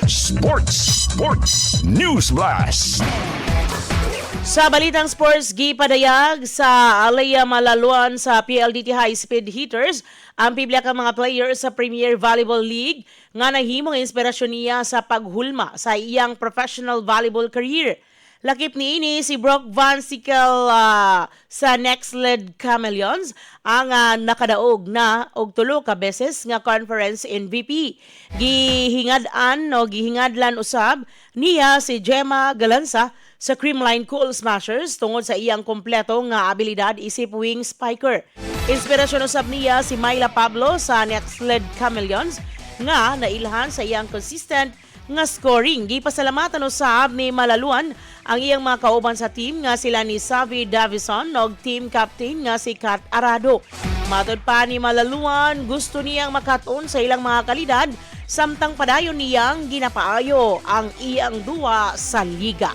Sports, Sports, News Blast. Sa balitang sports, gipadayag sa Alea Malaluan sa PLDT High Speed Hitters ang pipila ka mga players sa Premier Volleyball League nga nahimong inspirasyon niya sa paghulma sa iyang professional volleyball career. Lakip niini si Brock Van Sickle sa Nxled Chameleons, ang nakadaog na og tulo ka beses nga conference MVP. Gihingad-an o gihingadlan usab niya si Jema Galanza sa Creamline Cool Smashers tungod sa iyang kompleto nga abilidad isip wing spiker. Inspirasyon usab niya si Myla Pablo sa Nxled Chameleons nga nailhan sa iyang consistent nga scoring. Gipasalamatan usab ni Malaluan ang iyang mga kauban sa team nga sila ni Savi Davison og team captain nga si Kat Arado. Matod pa ni Malaluan, gusto niyang makatuon sa ilang mga kalidad samtang padayon niyang ginapaayo ang iyang duwa sa liga.